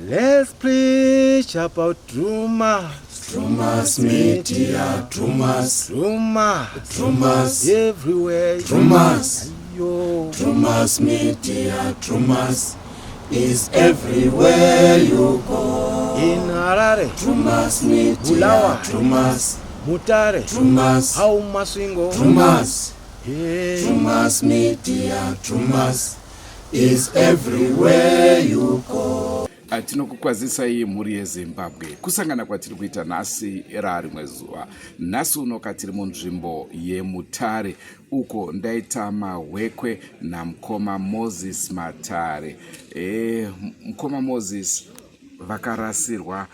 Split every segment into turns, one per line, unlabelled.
Let's preach about Drewmas.
Drewmas Media, Drewmas.
Drewmas.
Drewmas.
Everywhere.
Drewmas.
Yo.
Drewmas Media, Drewmas is everywhere you go.
In Harare.
Drewmas Media,
Bulawayo.
Drewmas.
Mutare.
Drewmas.
How Masvingo.
Drewmas.
Hey.
Drewmas Media, Drewmas is everywhere you go.
Tinokukwazisai mhuri yeZimbabwe. Kusangana kwatiri kuita nhasi rarimwe zuva. Nhasi unoka tiri munzvimbo yeMutare uko ndaita mahwekwe namukoma Moses Matare. Mukoma Moses vakarasirwa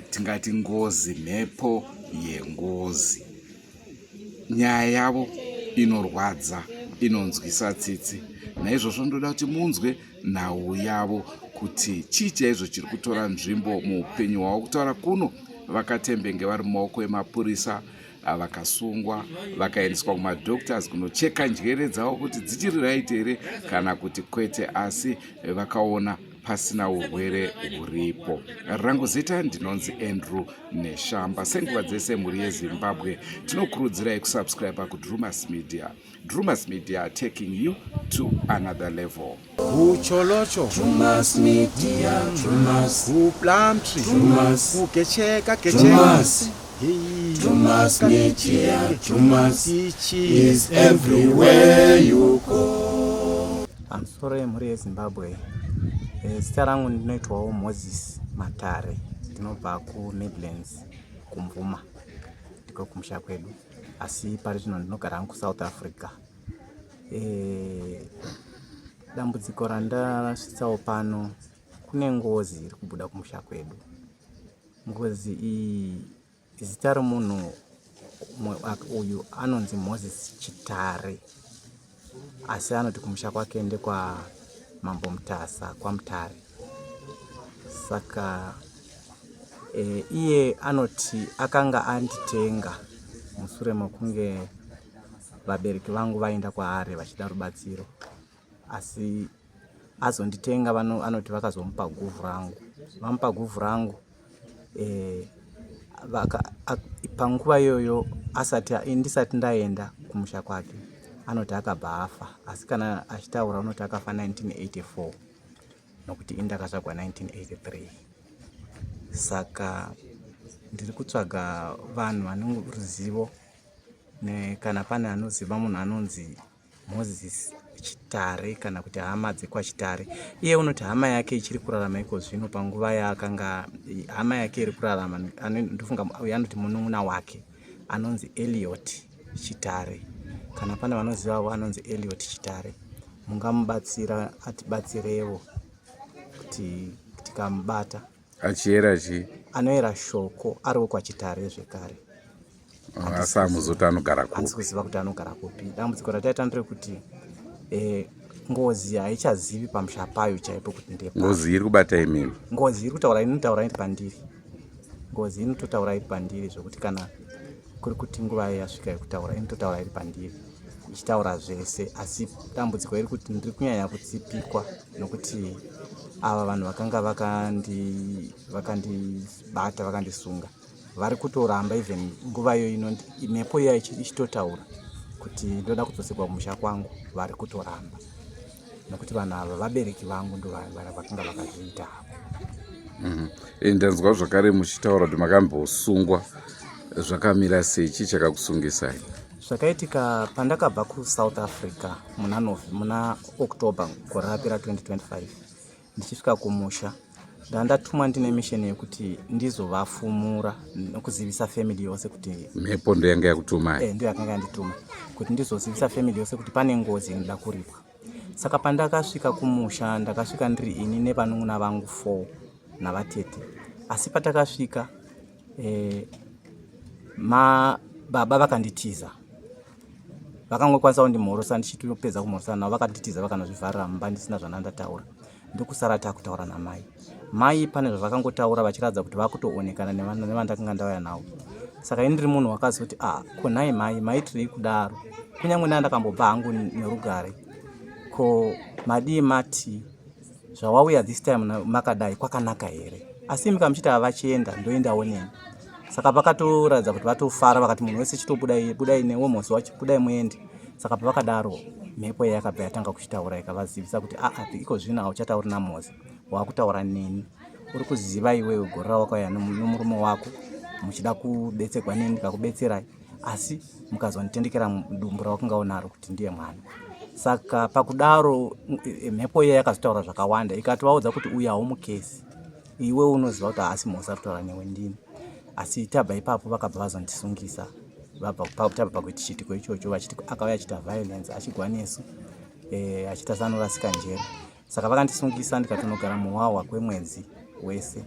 tingati ngozi, mhepo yengozi. Nyaya yavo inorwadza, inonzwisa tsitsi. Naizvozvo ndoda kuti munzwe nhau yavo kuti chii chaizvo chiri kutora nzvimbo muupenyu hwavo. Kutaura kuno vakatembenge vari mumaoko emapurisa, vakasungwa, vakaendeswa kumadoctors kunocheka njere dzavo kuti dzichiri right here kana kuti kwete, asi vakaona pasina urwere huripo. Rangu zita ndinonzi Andrew Neshamba. Senguva dzese, mhuri yeZimbabwe, tinokurudzirai kusubscribe kuDrumas Media. Drumas Media, taking you to another level.
KuTsholotsho.
Drewmas Media, Drewmas.
KuPlumtree.
Drewmas.
Kugecheka gecheka.
Drewmas.
Hey.
Drewmas Media, Drewmas
Ichi.
is everywhere you go.
Pamusoro yemhuri yeZimbabwe, zita rangu ndinoitwawo Moses Matare, ndinobva kuMidlands, kuMvuma ndiko kumusha kwedu, asi pari zvino ndinogara hangu kuSouth Africa. Dambudziko randasvitsawo pano, kune ngozi iri kubuda kumusha kwedu. Ngozi iyi, zita remunhu uyu anonzi Moses Chitare, asi anoti kumusha kwake ndekwa Mambo Mutasa, kwaMutare. Saka iye anoti akanga anditenga mushure mekunge vabereki vangu vaenda kwaari vachida rubatsiro, asi azonditenga anoti vakazomupa guvhu rangu. Vamupa guvhu rangu, panguva iyoyo asati ndisati ndaenda kumusha kwake, anoti akabva afa. Asi kana achitaura anoti akafa 1984, nokuti ini ndakazvagwa 1983. Saka ndiri kutsvaga vanhu vane ruzivo, kana pane anoziva munhu anonzi Moses Chitare kana kuti hama dzekwaChitare. Iye unoti hama yake ichiri kurarama iko zvino. Panguva yaakanga hama yake iri kurarama, ndofunga uyo anoti munun'una wake anonzi Eliot Chitare. Kana pane vanozivavo anonzi Eliot Chitare, mungamubatsira, atibatsirewo kuti tikamubata.
Achiyera chii?
Anoyera shoko, ari wekwaChitare zvekare.
Asi hamuzoti anogara kupi?
Handisi kuziva kuti anogara kupi. Dambudziko rataita nderekuti ngozi haichazivi pamusha payo chaipo kuti ndepa.
Ngozi iri kubata imimi?
Ngozi iri kutaura, inotaura iri pandiri. Ngozi inototaura iri pandiri, zvokuti kana kuri kuti nguva yasvika yekutaura, inototaura iri pandiri, ichitaura zvese. Asi dambudziko iri kuti ndiri kunyanya kutsipikwa nokuti ava vanhu vakanga vakandibata, vakandisunga, vari kutoramba. Even nguva iyo ino mhepo iya ichitotaura kuti ndoda kudzoserwa kumusha kwangu, vari kutoramba, nokuti vanhu ava vabereki vangu, ndo vakanga vakazviita havo.
Ndanzwa zvakare muchitaura kuti makambosungwa. Zvakamira sei? Chii chakakusungisai?
Zvakaitika pandakabva kuSouth Africa muna October gore rapera 2025, ndichisvika kumusha, ndandatumwa ndine mission yekuti ndizovafumura nokuzivisa family yose kuti
Mhepo ndo yanga yakutumai?
Ndo yakanga yandituma kuti ndizozivisa family yose kuti pane ngozi inoda kuripwa. Saka pandakasvika kumusha, ndakasvika ndiri ini nevanun'una vangu 4 navatete. Asi patakasvika, ma baba vakanditiza. Vakangokwanisa kundimhorosa, ndichitopedza kumhorosana navo vakanditiza, vakanozvivharira mumba ndisina zvandandataura. Ndokusara takutaura namai. Mai pane zvavakangotaura vachiratidza kuti vakutoonekana nevandakanga ndauya navo. Saka ini ndiri munhu wakazoti, "Ah, ko nhai mai, maitirei kudaro? Kunyange ndakambobva hangu nerugare, ko madii mati Zvawauya this time makadai kwakanaka here? Asi imi kamuchiti havachienda ndoendawo neni. Saka vakatoratidza kuti vatofara vakati munhu wese chitobudai budai newe Mhosi wacho budai muende. Saka pavakadaro mhepo iya yakabva yatanga kuchitaura ikavazivisa kuti aa iko zvino hauchatauri naMhosi wakutaura neni. Uri kuziva iwewe gore rawakauya nomurume wako muchida kubetserwa neni ndikakubetserai asi mukazonditendekera dumbu rawakanga unaro kuti ndiye mwana. Saka pakudaro mhepo iya yakazotaura zvakawanda ikatovaudza kuti uyu haumukesi iwe unoziva kuti haasi Mhosi ari kutaura newe ndini. Asi tabva ipapo vakabva vazondisungisa vabva tabva pakuiti chiitiko ichocho vachiti akauya achiita violence achigwa nesu e, achiita seanorasika njere. Saka vakandisungisa ndikatonogara muhwahwa kwemwedzi wese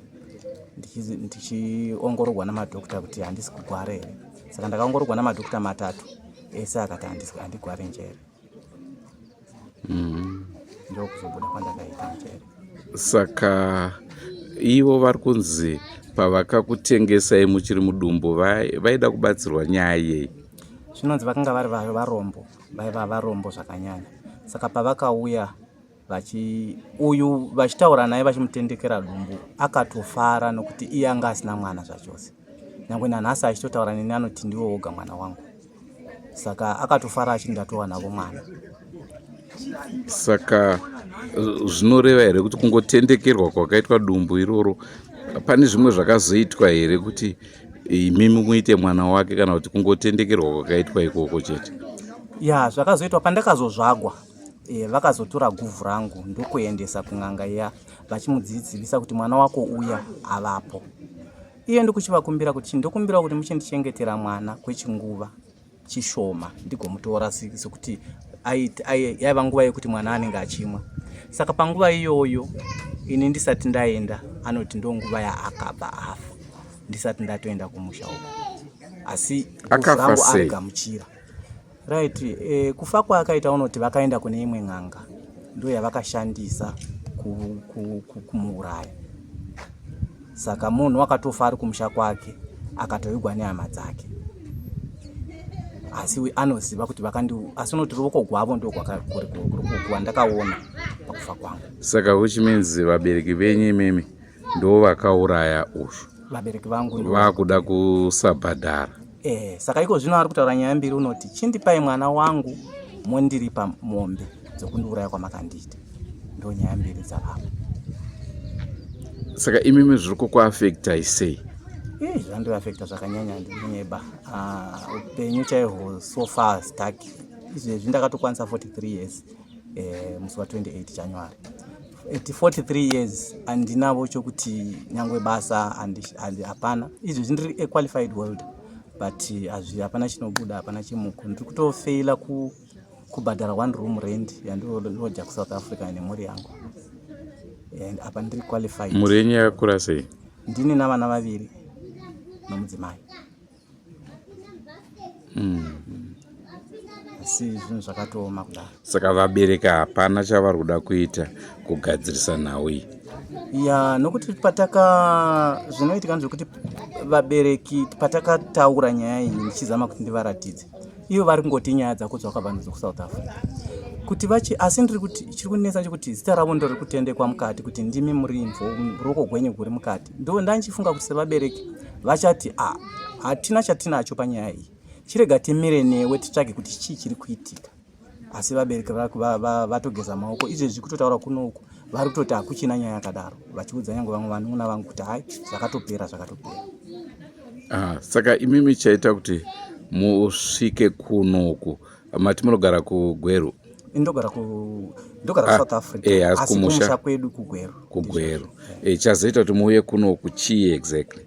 ndichiongororwa namadhokta kuti handisi kugwara here. Saka ndakaongororwa namadhokta matatu ese akati handigware njere. Ndokuzobuda kwandakaita njere.
Saka ivo vari kunzi pavakakutengesai muchiri mudumbu vaida kubatsirwa nyaya yei?
Zvinonzi vakanga vari varombo, vaiva varombo zvakanyanya. Saka pavakauya vachi uyu vachitaura naye vachimutendekera dumbu akatofara nokuti iye anga asina mwana zvachose. Nyangwe nanhasi achitotaura neni anoti ndiwe woga mwana wangu. Saka akatofara achiti ndatowanavo mwana.
Saka zvinoreva here kuti kungotendekerwa kwakaitwa dumbu iroro pane zvimwe zvakazoitwa here kuti imimi muite mwana wake kana kuti kungotendekerwa kwakaitwa ikoko chete?
Ya, zvakazoitwa pandakazozvagwa e, vakazotora guvhu rangu ndokuendesa kun'anga iya vachimudzivisa kuti mwana wako uya avapo. Iye ndokuchivakumbira kuti ndokumbira kuti muchindichengetera mwana kwechinguva chishoma ndigomutora sekuti yaiva nguva yekuti mwana anenge achimwa. Saka panguva iyoyo ini ndisati ndaenda anoti ndonguva yaakabva afa ndisati ndatoenda kumusha uko, asi
akafa sei?
Arigamuchira. Right, kufa kwaakaita unoti vakaenda kune imwe n'anga ndo yavakashandisa kumuuraya. Saka munhu akatofa ari kumusha kwake akatoigwa nehama dzake, asi anoziva kuti vakandi, asi unoti ruoko gwavo ndo kwandakaona pakufa kwangu.
Saka which means vabereki venyu imimi ndo vakauraya uyu?
Vabereki vangu
vakuda kusabhadhara.
Saka iko zvino ari kutaura nyaya mbiri, unoti chindipai mwana wangu mondiripa mombe dzokundiuraya kwamakandiita. Ndo nyaya mbiri dzavapo.
Saka imimi zviri kukuafektai sei?
Zvandiafekta zvakanyanya, ndinyeba. Upenyu chaihwo so far stuck. Izvezvi ndakatokwanisa 43 years musi wa 28 January. At 43 years andinavo chokuti nyangwe basa hapana. Izvezvi ndiri a qualified welder but hapana chinobuda, hapana chimuko. Ndiri kutofeila kubhadhara one room rent yandinoja kuSouth Africa nemhuri yangu. And apa ndiri qualified.
Mhuri yenyu yakakura sei?
Ndini navana vaviri nomudzimai. Asi zvinhu zvakatooma kudaro.
Saka vabereki hapana chavari kuda kuita kugadzirisa nhau iyi?
Ya, nokuti pataka zvinoitika ndezvekuti vabereki patakataura nyaya iyi ndichizama kuti ndivaratidze, ivo vari kungoti nyaya dzako dzawakabva nadzo kuSouth Africa kuti vachi, asi ndiri kuti chiri kunetsa chekuti zita ravo ndo riri kutendekwa mukati kuti ndimi muri ruoko gwenyu guri mukati. Ndo ndandichifunga kuti sevabereki vachati a hatina chatinacho panyaya iyi, chirega timire newe titsvage kuti chii chiri kuitika. Asi vabereki vatogeza maoko izvezvi kutotaura kuno uku vari kutoti hakuchina nyaya yakadaro, vachiudza nyange vamwe vanun'una vangu kuti hai zvakatopera, zvakatopera.
Saka imimi chaita kuti musvike kunoku, mati munogara kuGweru?
Ndogara ndogara South Africa.
Asi
kumusha kwedu kuGweru.
KuGweru. Chazoita kuti muuye kunoku chii exactly?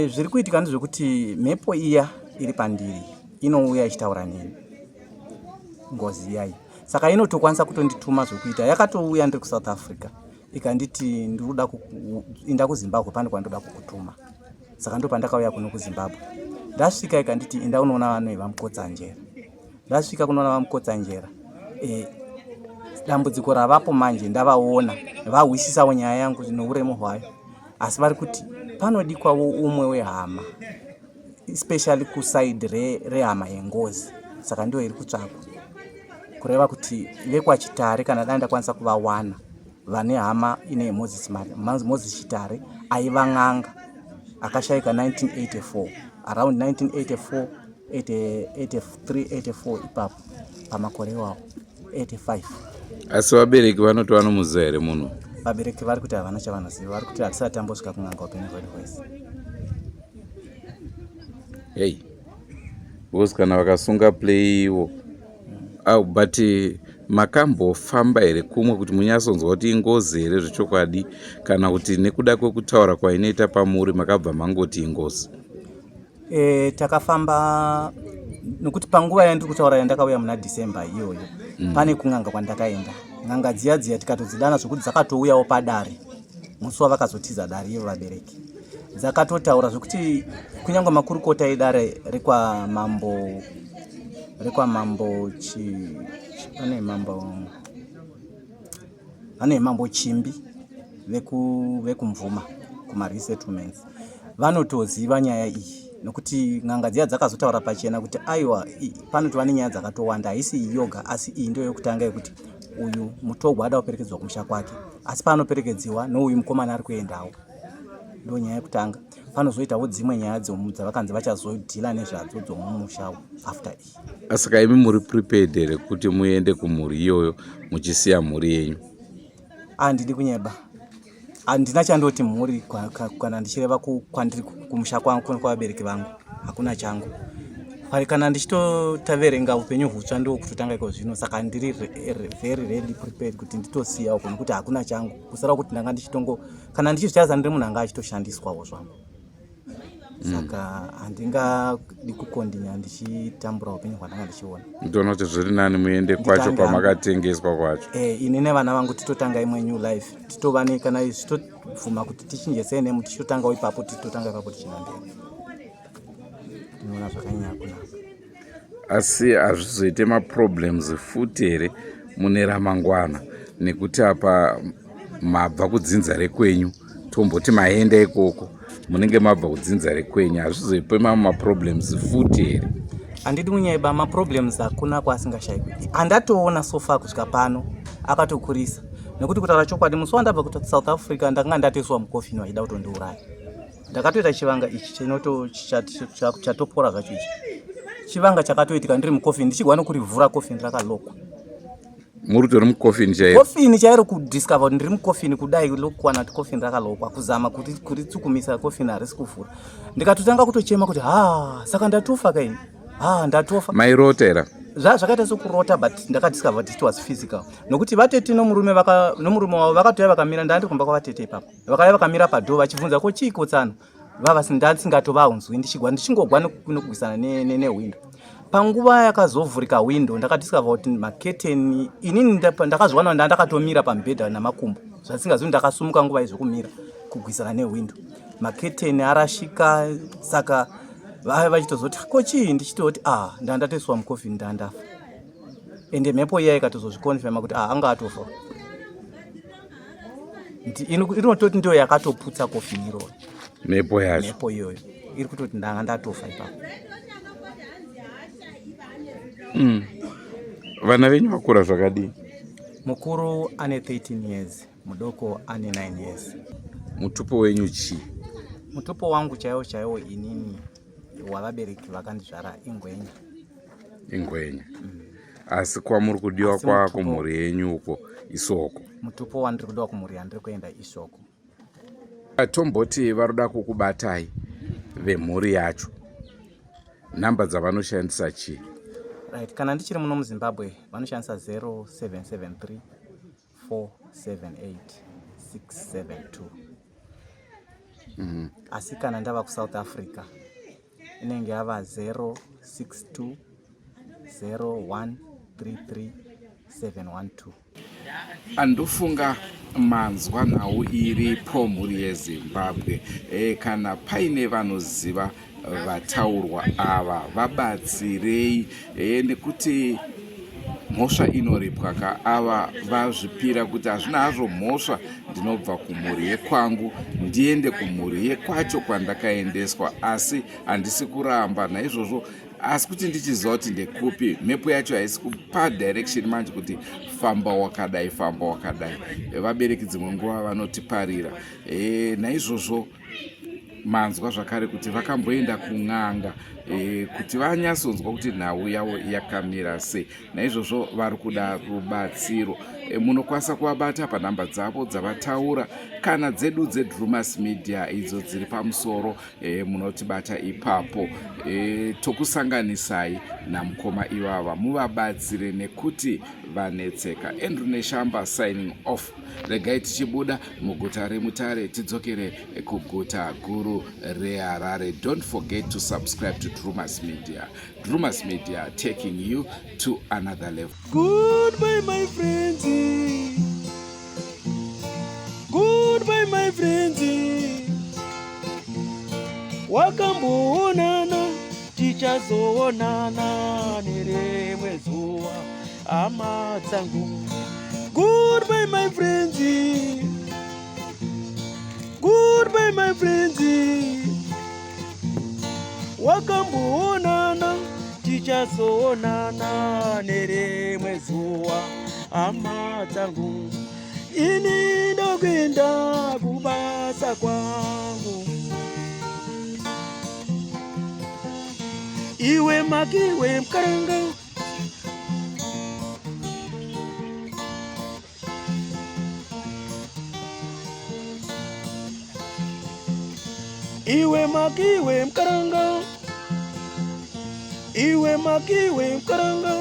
Zviri kuitika ndezvekuti mhepo iya iri pandiri inouya ichitaura neni, ngozi iyai. Saka inotokwanisa kutondituma zvokuita. Yakatouya ndiri kuSouth Africa ikanditi ndikuda inda kuZimbabwe pane kwandoda kukutuma. Saka ndo pandakauya kuno kuZimbabwe. Ndasvika ikanditi inda unoona vanhu vaMukotsanjera. Ndasvika kunoona vaMukotsanjera, dambudziko ravapo manje ndavaona vahwisisawo nyaya yangu nouremu hwayo, asi vari kuti panodikwawo umwe wehama especially kusaidi rehama yengozi. Saka ndo iri kutsvakwa, kureva kuti vekwaChitare kana dai ndakwanisa kuvawana. Vane hama ine Moses, Moses Chitare aiva n'anga akashaika 1984 around 1984 83 84 ipapo pamakore iwawo 85.
Asi vabereki vanoti vanomuziva here munhu?
Vabereki vari kuti havana chavanoziva, vari kuti hatisati tambosvika kun'anga upenyu hwedu hwese.
Hey, because kana vakasunga play ivo oh, but makambofamba here kumwe kuti munyatsonzwa kuti ingozi here zvechokwadi, kana kuti nekuda kwekutaura kwainoita pamuri makabva mangoti ingozi?
E, takafamba nokuti panguva yandiri kutaura yandakauya muna December iyoyo pane kun'anga kwandakaenda, n'anga dziya dziya tikatodzidana zvokuti dzakatouyawo padare musi wavakazotiza dare ivo vabereki, dzakatotaura zvekuti kunyange makurukota edare rekwamambo rekwamambo chi pane mambo vane mambo Chimbi vekumvuma kumaresettlements vanotoziva nyaya iyi, nokuti n'anga dziya dzakazotaura pachena kuti aiwa, panotova nenyaya dzakatowanda, haisi iyi yoga, asi iyi ndiyo yekutanga yekuti uyu mutogwa ada kuperekedzwa kumusha kwake, asi paanoperekedziwa nouyu mukomana ari kuendawo. Ndo nyaya yekutanga. Panozoitawo dzimwe nyaya dzavakanzi vachazodhila nezvadzo dzomumusha after iyi.
Saka imi muri prepared here kuti muende kumhuri iyoyo muchisiya mhuri yenyu?
Handidi kunyeba, handina chandoti mhuri kana ndichireva kwandiri kumusha kwangu kwavabereki vangu, hakuna changu. Kana ndichitotaverenga upenyu hutsva ndo kutotanga iko zvino, saka ndiri very ready, prepared kuti nditosiya uko, nokuti hakuna changu kusara kuti ndanga ndichitongo kana ndichizvitarisa ndiri munhu anga achitoshandiswawo zvangu, saka handingadi kukondinya ndichitambura upenyu hwandanga ndichiona.
Nditoona kuti zviri nani muende kwacho kwamakatengeswa kwacho.
Eh, ini nevana vangu titotanga imwe new life, titova ne kana zvitobvuma kuti tichinje surname, tichitotangawo ipapo, titotanga ipapo tichienda mberi. Ndinoona zvakanyanya kunaka.
Asi hazvizoite maproblems futi here mune ramangwana, nekuti apa mabva kudzinza rekwenyu, tomboti maenda ikoko munenge mabva kudzinza rekwenyu, hazvizoipe mamwe maproblems futi here?
Handidi kunyeba, maproblems hakuna kwaasingashayikwi. Andatoona so far kusvika pano akatokurisa, nekuti kutaura chokwadi, musi wandabva kuSouth Africa ndakanga ndatoiswa mukofini vachida kutondiuraya. Ndakatoita chivanga ichi chinoto chatopora zvacho ichi, chivanga chakatoitika ndiri mukofini ndichigwa nokurivhura kofini rakalokwa.
Muri kutori mukofini chairo?
Kofini chairo, kudiscover kuti ndiri mukofini kudai, lokuwana kuti kofini rakalokwa, kuzama kuritsukumisa kofini harisi kuvhura, ndikatotanga kutochema kuti ha, saka ndatofa kaini, ha, ndatofa.
Mairota here?
Zvakaita sekurota, but ndakadiscover kuti it was physical, nokuti vatete nomurume nomurume wavo vakatouya vakamira, ndandiri kumba kwavatete ipapo, vakauya vakamira padoor vachibvunza ko chiiko tsano, ndasingatovaunzwi, ndichigwa ndichingogwa nokugwisana nehwindo. Panguva yakazovhurika hwindo ndakadiscover kuti maketeni, inini ndakazviwana ndandakatomira pamubhedha namakumbo, zvasingazivi ndakasumuka nguva izvokumira kugwisana nehwindo, maketeni arashika. Saka vaya vachitozoti ko chii, ndichitoti ah, ndandatoiswa mukofini, ndandafa. Ende mhepo iya ikatozozviconfirma kuti ah, anga atofa. Inototi ndiyo yakatoputsa kofini iroro.
Mhepo yacho?
Mhepo iyoyo iri kutoti ndanga ndatofa ipapo.
Vana venyu vakura zvakadii?
Mukuru ane 13 years, mudoko ane 9 years.
Mutupo wenyu chii?
Mutupo wangu chaiwo chaiwo inini wavabereki vakandizvara ingwenya.
Ingwenya, asi kwamuri kudiwa
Asi
kwako mhuri yenyu uko isoko?
Mutupo wandiri kudiwa kumhuri yandiri kuenda isoko.
Tomboti varoda kukubatai vemhuri yacho, nhamba dzavanoshandisa chii?
Right, kana ndichiri muno muZimbabwe vanoshandisa 0773 478 672. Asi kana ndava kuSouth Africa inenge yava 062 0133 712.
Andofunga manzwa nhau iripo, mhuri yeZimbabwe. Kana paine vanoziva vataurwa ava, vabatsirei, nekuti mhosva inoripwa ka. Ava vazvipira kuti hazvina hazvo mhosva, ndinobva kumhuri yekwangu ndiende kumhuri yekwacho kwandakaendeswa, asi handisi kuramba. Naizvozvo Asi kuti ndichiziva kuti ndekupi, mhepo yacho haisi kupa direction manje kuti famba wakadai, famba wakadai. Vabereki dzimwe nguva vanotiparira. Naizvozvo manzwa zvakare kuti vakamboenda kun'anga kuti vanyatsonzwa kuti nhau yavo yakamira sei. Naizvozvo vari kuda rubatsiro. Munokwanisa kuvabata panhamba dzavo dzavataura kana dzedu dzeDrumas Media idzo dziri pamusoro. Munotibata ipapo. Tokusanganisai namukoma ivava muvabatsire nekuti vanetseka. Andrew Neshamba signing off. Regai tichibuda muguta reMutare tidzokere kuguta guru reHarare. Don't forget to subscribe to Drumas Media. Drumas Media, taking you to another level.
Goodbye my friends. Goodbye my friends. Wakamboonana, tichazoonana nerimwe zuva, hama dzangu. Goodbye my friends. Goodbye my friends. Wakamboonana, tichazoonana nerimwe zuva, hama dzangu. Ini ndokuenda kubasa kwangu. Iwe makiwe mukaranga. Iwe makiwe mukaranga. Iwe makiwe mukaranga.